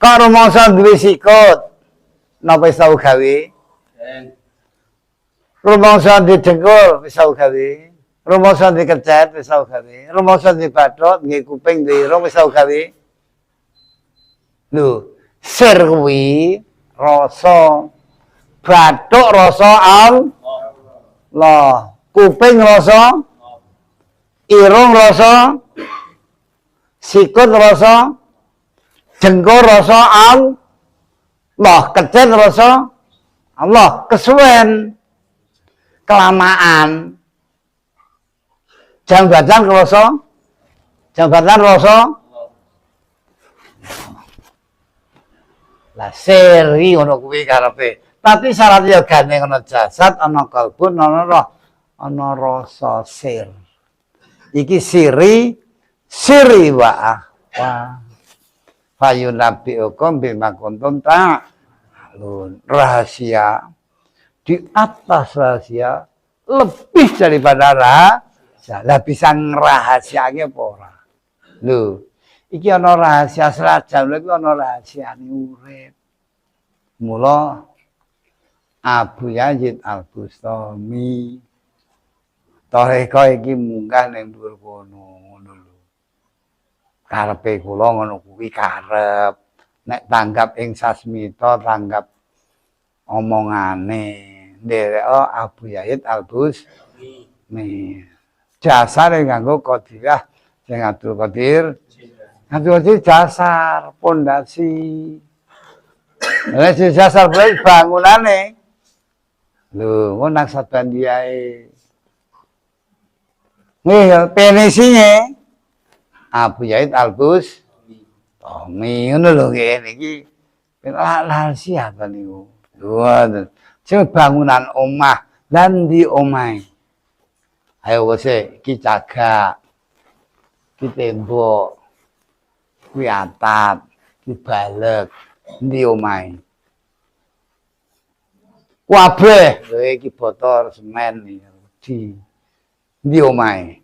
Kok rumangsa duwe sikut, napa wis tau gawe? Rumangsa duwe dengkul, wis tau gawe? Rumangsa duwe kecet, wis tau gawe? Rumangsa duwe bathuk, duwe kuping, duwe irung, wis tau gawe? Lho, sir kuwi rasa, bathuk rasa Allah, kuping rasa, irung rasa, sikut rasa, dengkul rasa Allah, kecet rasa Allah, kesuwen, kelamaan, jambatan rasa, jambatan rasa. Lah seri ngono kuwi karepe. Tapi syarat ya gandeng ana jasad, ana kalbun, ana roh, ana rasa sir. Iki siri, siri wa ahwa. Fayunabbiukum bima kuntum ta'malun. Rahasia di atas rahasia lebih daripada rahasia. Lah bisa ngrahasiake apa ora? Lho, iki ana rahasia serajam lha iki ana rahasiane urip. Mula Abu Yazid Al-Bustami toreko iki munggah ning dhuwur kono ngono lho. Karepe kula ngono kuwi karep. Nek tanggap ing sasmita tanggap omongane nderek Abu Yazid Al-Bustami. Jasare nganggo qadirah sing Abdul Qadir. Abdul Qadir jasar pondasi. Lah sing jasar kuwi bangunane. Lho, ngono nang Sabandiae. Nggih, penisine Abu Yazid Al-Bustami ngono lho nggih niki. Rahasia apa niku? Lho, sing bangunan omah lan di omahe. Ayo wis iki cagak. Iki tembok. Kuwi atap, iki balek, endi omahe? Kabeh, lho iki botol semen iki di endi omahe?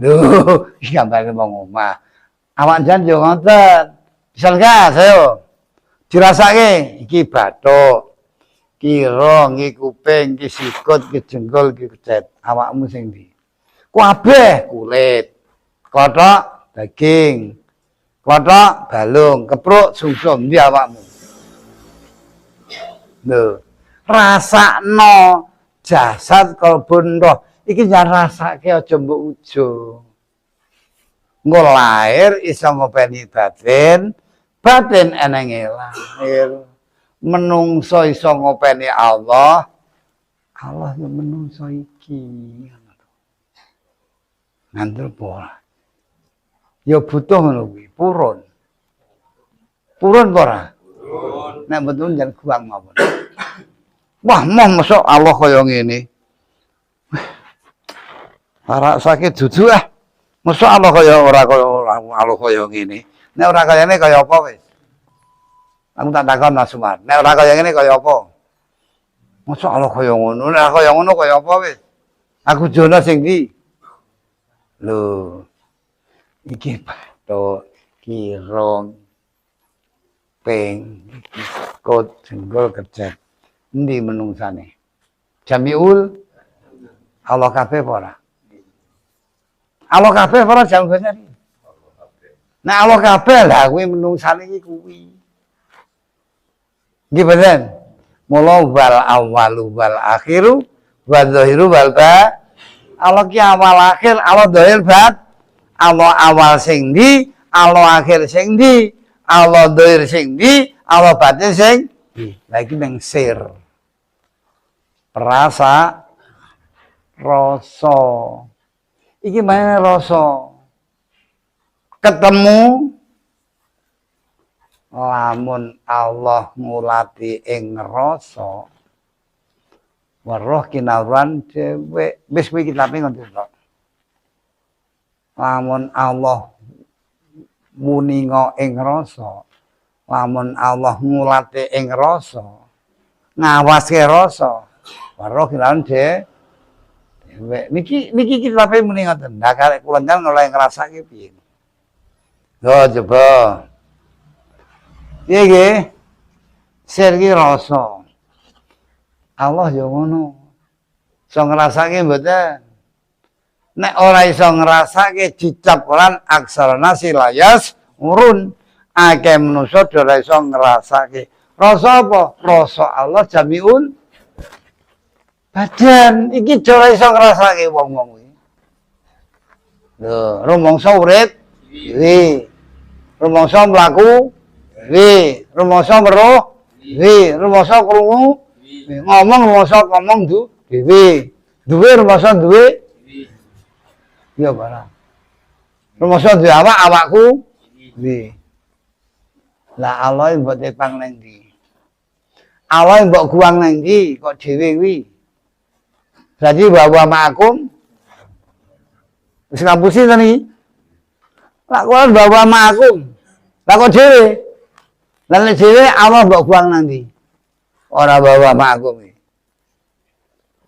Lho, iki gambare wong omah. Awak jan yo ngoten. Bisa gas, ayo. Dirasake iki bathuk, iki irung, iki kuping, iki sikut, iki jengkol, iki kecet. Awakmu sing ndi? Kabeh kulit. Klothok daging. Klothok balung, kepruk sungsum, ndi awakmu? Lho, rasakno jasad kalbun roh. Iki jan rasake aja mbok ujo. Engko lahir iso ngopeni batin, batin enenge lahir. Menungso iso ngopeni Allah, Allah yo menungso iki. Ngandel apa ora? Ya butuh ngono kuwi, purun. Purun apa ora? Purun. Nek mboten jan guang mawon. Wah, moh mosok Allah kaya ngene. Ora sakit dudu ah. Mosok Allah kaya ora kaya Allah kaya ngene. Nek ora kaya ngene kaya apa wis? Aku tak takon Mas Umar. Nek ora kaya ngene kaya apa? Mosok Allah kaya ngono, nek ora kaya ngono kaya apa wis? Aku jono sing ndi? Lho. Iki bathuk, kirung, ping, sikut, jenggol, kecet. Endi menungsane? Jamiul Allah kabeh apa ora? Allah kabeh apa ora jam iki? Nek Allah kabeh lah kuwi menungsane iki kuwi. Nggih mboten? Mula wal awwalu wal akhiru wal zahiru wal ba. Allah ki awal akhir, Allah zahir bat. Allah awal sing ndi, Allah akhir sing ndi, Allah zahir sing ndi, Allah batin sing ndi. Lah iki ning sir. Perasa rasa. Iki mana rasa? Ketemu lamun Allah ngulati ing rasa weruh kinawruhan dhewe. Wis kuwi kitabe ngono tok. Lamun Allah muninga ing rasa, lamun Allah ngulati ing rasa, ngawaske rasa, weruh kinawruhan dhewe. Niki niki kitabe muni ngoten. Lah karek kula nyan oleh ngrasake piye? Lho coba. Piye nggih? Sir ki rasa. Allah ya ngono. Iso ngrasake mboten? Nek ora iso ngrasake dicap Quran aksarana silayas urun. Akeh manusa ora iso ngrasake. Rasa apa? Rasa Allah jamiun badan. Iki ora iso ngrasake wong-wong kuwi. Lho, rumangsa urip dhewe. Rumangsa mlaku dhewe, rumangsa weruh dhewe, rumangsa krungu dhewe, ngomong rumangsa ngomong dhewe. Duwe rumangsa duwe ya barang. Rumangsa duwe awak awakku dhewe. Lah Allah mbok tepang nang ndi? Allah mbok guang nang ndi kok dhewe kuwi? Berarti bahwa ma'akum wis ngapusi to niki? Lah kok bahwa ma'akum. Lah kok dhewe? Lah nek dhewe Allah mbok guang nang ndi? Ora bahwa ma'akum iki.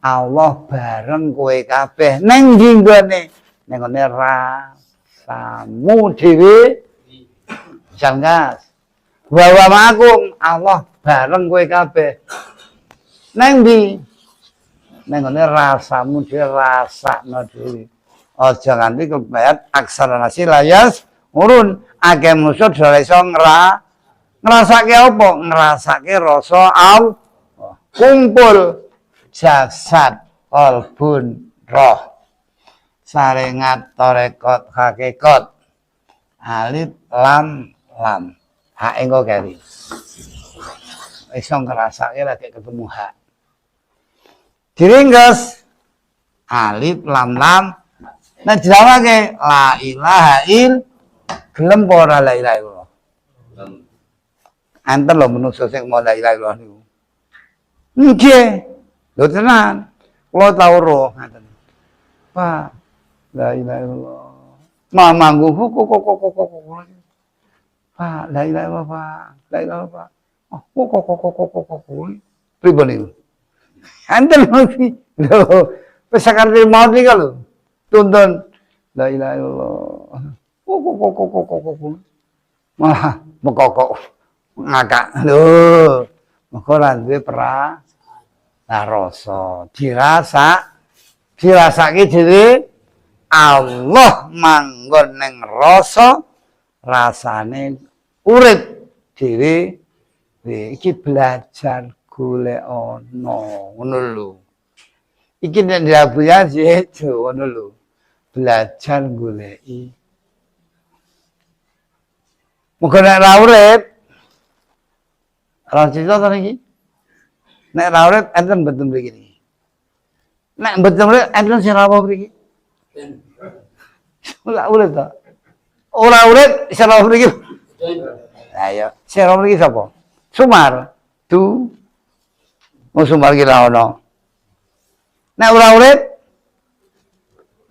Allah bareng kowe kabeh ning ndi nggone? Ning nggone rasamu dhewe. Jangkas. Bahwa ma'akum Allah bareng kowe kabeh. Neng ndi? Neng nggone rasamu dhewe, rasakno dhewe. Aja nganti kebayat aksara nasi layas urun. Akeh manusa ora iso ngrasake apa? Ngrasake rasa Allah. Kumpul jasad qalbun roh. Sarengat tarekat hakikat. Alif lam lam. Hak engko keri. Iso ngrasake lagi ketemu hak. Diringkes alif lam lam. Nek dijawake la ilaha il gelem apa ora la ilaha illallah? Enten lho manusa sing mau la ilaha illallah niku. Nggih. Lho tenan. Kula tau roh ngaten. Pak, la ilaha illallah. Mamangku kok kok kok kok kok. Pak, la ilaha illallah, Pak. La ilaha illallah, Pak. Oh, kok kok kok kok kok kok. Pripun niku? Enten lho iki. Lho, wis sakaratul maut niku lho. Tuntun la ilaha illallah. Kok kok kok kok kok kok. Malah mekokok ngakak. Lho, mergo ora duwe rasa. Dirasa, dirasake dhewe Allah manggon ning rasa, rasane urip dhewe. Iki belajar golek ana ngono lho. Iki nek ndabuya ngono lho. Belajar goleki. Muga nek ra urip ora cerita to niki. Nek ra urip enten mboten mriki niki. Nek mboten urip enten sing rawuh mriki. Ora urip to. Ora urip sing rawuh mriki. Lah ya, sing rawuh mriki sapa? Sumar. Du. Wong Sumar ki ra ono. Nek ora urip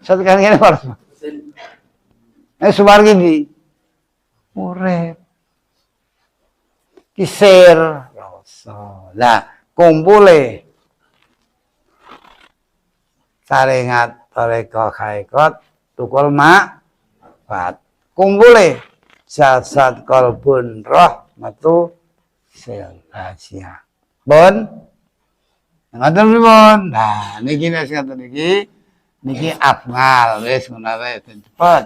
satu kali ngene ora. Nek Sumar ki ndi? Urip. Kisir rasa. Lah kumpule sarengat tarekat hakikat tukul makrifat. Kumpule jasad kalbun roh metu sel rahasia. Bon. Ngoten pripun? Nah, niki nek sing ngoten niki niki afnal wis ngono wae ben cepet.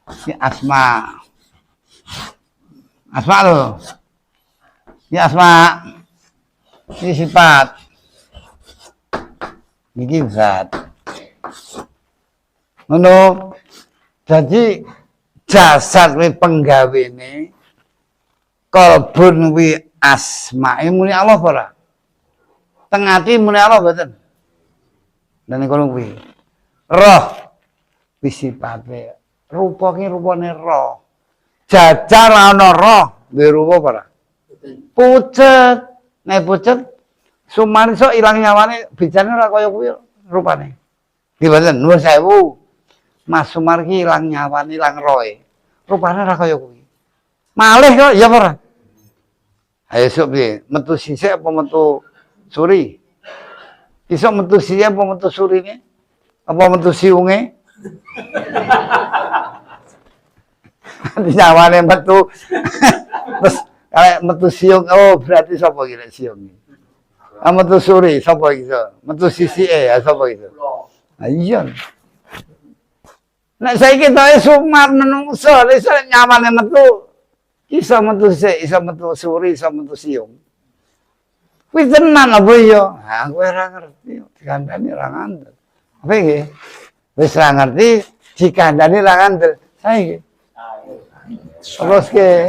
Iki asma. Asma lho. Ini asma. Ini sifat. Niki zat. Ngono. Jadi jasad kuwi penggawene, kalbun kuwi asmae muni Allah apa ora? Teng ati muni Allah mboten? Dan kono kuwi. Roh kuwi sifate. Rupa ki rupane roh. Jajar ana roh duwe rupa apa ora? Pucet. Nek pucet Sumar iso ilang nyawane bicarane ora kaya kuwi rupane. Nggih mboten, nuwun sewu. Mas Sumar ki ilang nyawane, ilang rohe. Rupane ora kaya kuwi. Malih kok ya apa ora? Ayo sok piye? Metu sisik apa metu suri? Iso metu sisik apa metu surine? Apa metu siunge? Nyawane metu. Terus kalau metu siung, oh berarti sapa iki nek siung iki? Ah, metu suri sapa iki? Metu sisike ya sapa iki? Ah, iya. Nek saiki toke sumar menungso, iso nyawane metu, iso metu sik, iso metu suri, iso metu siung. Kuwi tenan apa iya? Ah, kowe ora ngerti, dikandani ora ngandel. Apa iki? Wis ora ngerti, dikandani ora ngandel. Saiki. Terus ke.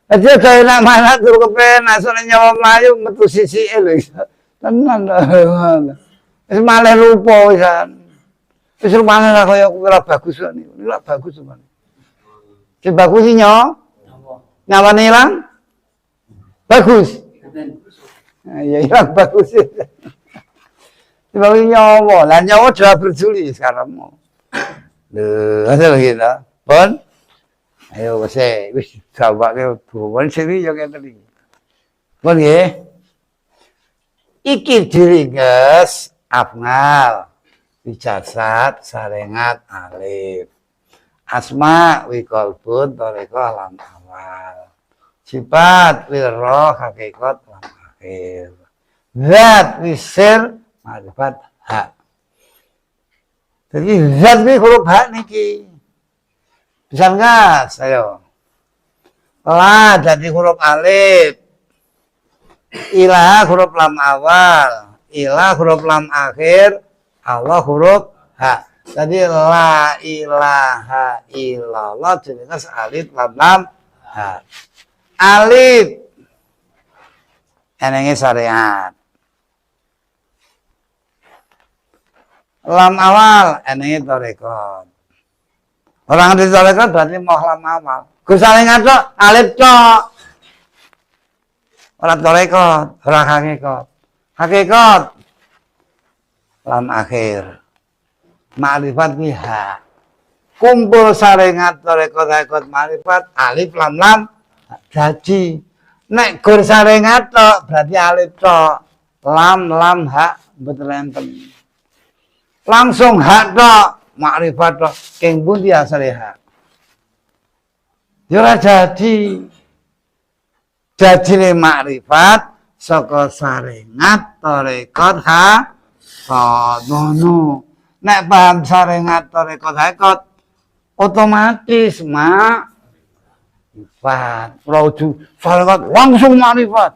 Aja kaya nak mana turu kepenak, soalnya nyawa mlayu metu sisike lho. Tenan lho. Wis malih rupa wisan. Wis rupane ora kaya kuwi, ora bagus kok niku. Ora bagus rupane. Sing bagus iki nyawane ilang. Bagus. Nah, ya ilang bagus. Sing bagus nyawa. Lah nyawa sudah berjuli sekarang mau. Lho, ada lagi ta? Pun. Ayo wis wis jawabke buwan sing yo ngeten iki. Pun nggih. Iki diringkes af'al wijasad sarengat alif. Asma wi qalbun thariqah lam awal. Sifat wi roh hakikat lam akhir. Zat wi sir marifat hak. Jadi zat wi huruf hak niki. Bisa enggak? Ayo. La jadi huruf alif. Ilah huruf lam awal. Ilah huruf lam akhir. Allah huruf H. Jadi la ilaha illallah jenenge alif lam lam H. Alif enenge syariat. Lam awal enenge tarekat. Orang ngerti tarekat berarti mau lam awal. Gus saling ngatok alif tok. Ora tarekat, ora hakikat. Hakikat lam akhir. Ma'rifat biha. Kumpul sarengat tarekat hakikat ma'rifat alif lam lam jadi. Nek gur sarengat tok berarti alif tok. Lam lam hak mboten enten. Langsung hak tok, makrifat tok, keng pundi asale hak. Ya ora jadi. Jadine makrifat saka sarengat tarekat ha ngono. Nek paham sarengat tarekat hakikat otomatis makrifat. Ora kudu sarengat langsung makrifat.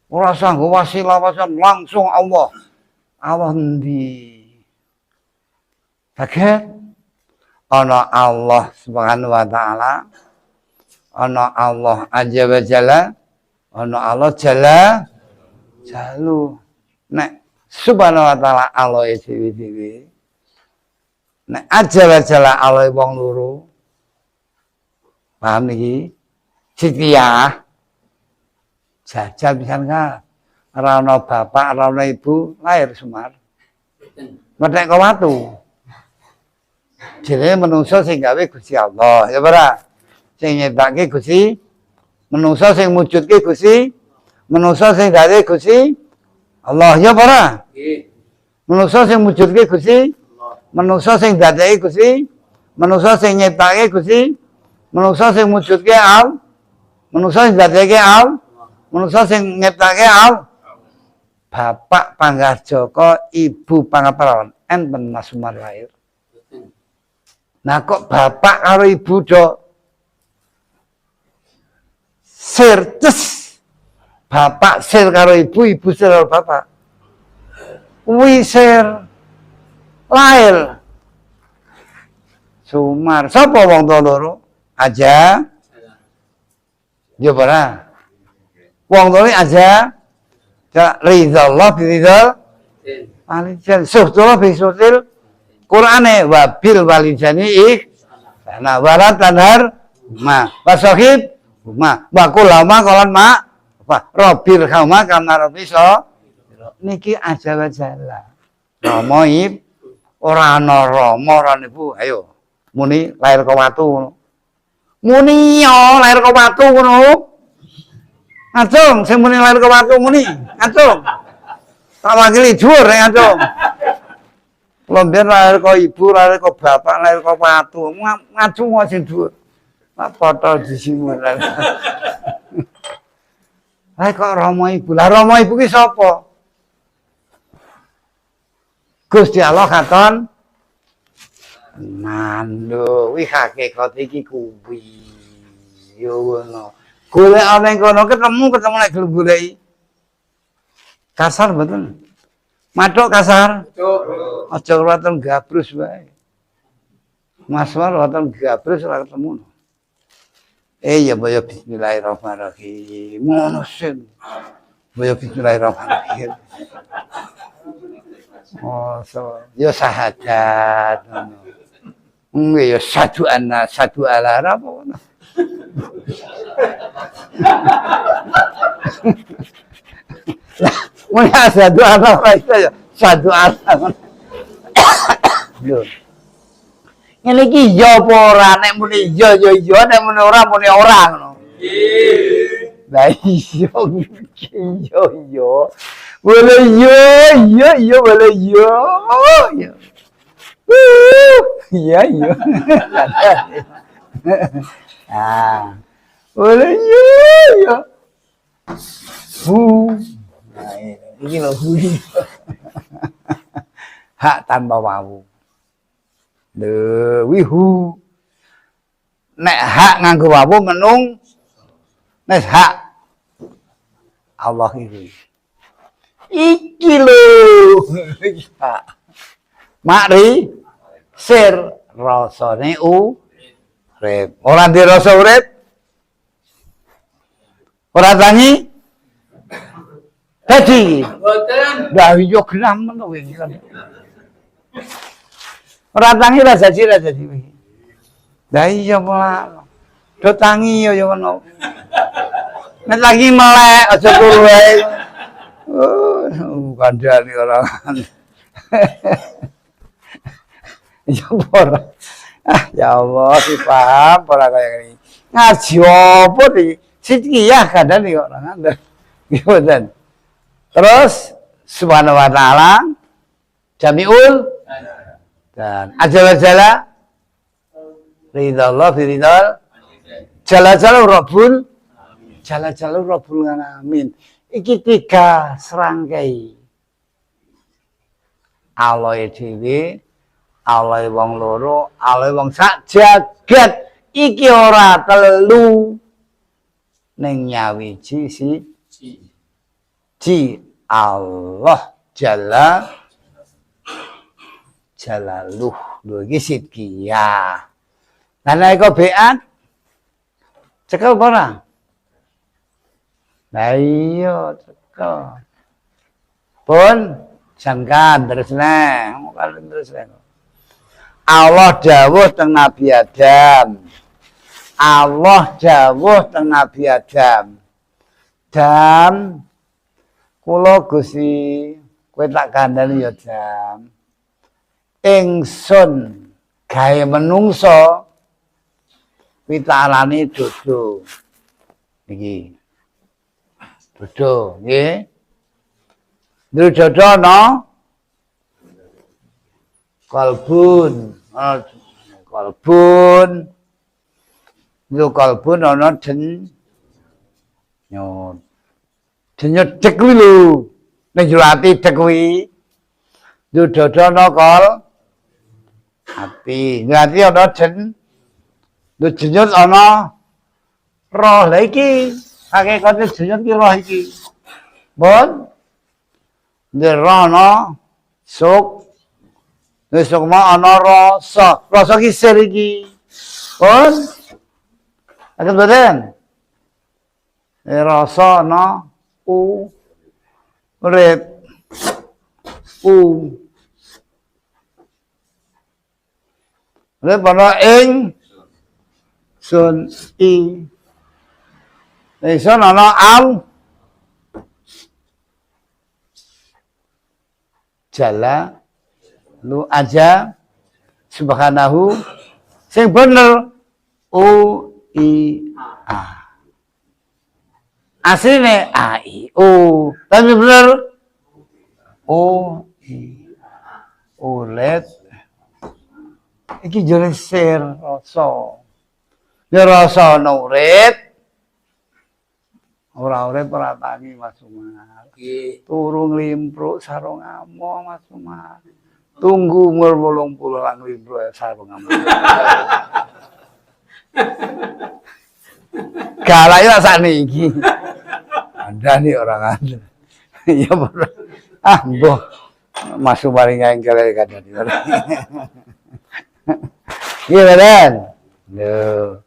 Ora sanggo wasilah wasilah langsung Allah. Allah endi? Bagian ana Allah Subhanahu wa taala, ana Allah azza wa jalla, ana Allah jalla jalu. Nek Subhanahu wa taala Allah dhewe-dhewe. Nek azza wa jalla Allah wong loro. Paham niki? Sitiah jajal pisan ka. Ora ana bapak, ora ana ibu, lahir Sumar. Methek kok watu. Jenenge menungso sing gawe Gusti Allah, ya ora? Sing nyiptake Gusti, menungso sing mujudke Gusti, menungso sing gawe Gusti Allah, ya ora? Nggih. Menungso sing mujudke Gusti, menungso sing dadeke Gusti, menungso sing nyiptake Gusti, menungso sing mujudke Allah, menungso sing dadeke Allah, menungso sing nyiptake Allah. Bapak panggah Joko, ibu panggah Parawan, enten Mas Umar lahir. Nah kok bapak karo ibu do sir ces. Bapak sir karo ibu, ibu sir karo bapak. Kuwi sir lahir. Sumar. Sapa wong tuwa loro? Aja. Ya ora. Wong tuwa aja. Ya ridha Allah bi ridha walidain. Suhtullah bi suhtil Qur'ane wa bil walidani ihsana wala tanhar ma wa sahib ma wa kulama kolan ma apa robbil kama kama rabbi so niki aja wajala rama ib ora ana rama ora ibu ayo muni lahir ka watu ngono muni yo lahir ka watu ngono ngacung sing muni lahir ka watu muni ngacung tak wakili dhuwur nek ngacung. Lombian lahir kok ibu, lahir kok bapak, lahir kok watu. Ngacung sing dhuwur. Pak potol di sini. Lah kok Rama ibu? Lah Rama ibu ki sapa? Gusti Allah katon tenan lho, kuwi hakikat iki kuwi. Yo ngono. Golek ana ing kono ketemu nek gelem goleki. Kasar mboten? Mathuk kasar? Aja waton gabrus wae. Mas War waton gabrus ora ketemu. Ya boyo bismillahirrahmanirrahim. Ngono sing. Boyo bismillahirrahmanirrahim. Oh, so, ya sahadat ngono. Nggih ya sadu anna sadu ala apa ngono. Mun sadu ala ora iso ya sadu ala. Lho. Ngene iki ya apa ora, nek muni iya ya iya, nek muni ora muni ora ngono. Nggih. Lah iya iya iya. Boleh iya iya iya boleh iya. Iya. Iya iya. Ah. Boleh iya iya. Hu. Nah, ini lho hu. Hak tanpa wawu. Lho, wihu. Nek hak nganggo wawu menung nek hak Allah iki. Iki lho. Hak. Makri sir rasane urip. Ora ndek rasa urip. Ora tangi. Dadi. Mboten. Lah iya genah men to iki kan. Ora tangi ra dadi ra dadi iki. Lah iya malah. Do tangi ya ya ngono. Nek lagi melek aja turu wae. Oh, kandhane ora. Ya ora. Ah, ya Allah, si paham ora kaya ngene. Ngaji opo iki? Sidkiyah kandhane kok ora ngandel. Nggih mboten. Terus subhanahu wa ta'ala jami'ul dan ajala-jala ridha Allah fi ridhal jala-jala rabbul jala-jala rabbul alamin. Iki tiga serangkai. Allah dhewe, Allah wong loro, Allah wong sak jagat. Iki ora telu ning nyawiji si ji Allah jalla jalaluh. Lho iki sidkiyah. Lah nek kok beat cekel apa ora? Lah iya cekel. Pun jangkan terus neh, terus neh. Allah dawuh teng Nabi Adam. Allah dawuh teng Nabi Adam. Dam kula Gusti kowe tak kandhani ya Dam. Ingsun gawe menungso kuwi tak arani dodo. Iki. Dodo, nggih. Nduk dodo ana kalbun, kalbun. Nduk kalbun ana denyut. Denyut dek kuwi lho. Ning jero ati dek kuwi. Nduk dodo ana kol ati. Nduk ati ana denyut denyut ana roh. Lah iki hakikate denyut ki roh iki. Bon. Nduk roh ana suk. Wis sukma ana rasa. Rasa ki sir iki. Pun. Saged mboten? Rasa ana u urip u. Urip ana ing sun i. Ingsun ana al jala lu aja subhanahu sing bener u i a. Asline a i u, tapi bener u i a. Ulet iki jere sir rasa. Ya rasa ana urip. Ora urip ora tangi, Mas Umar. Nggih. Turu nglimpruk sarung amoh, Mas Umar. Tunggu umur 80 lan nglimpruk sarung amoh. Galak ya sakniki. Anda nih orang ada. Ya bener. Ah, mbuh. Mas Umar ngengkel kadang. Iya, Beren. Lho.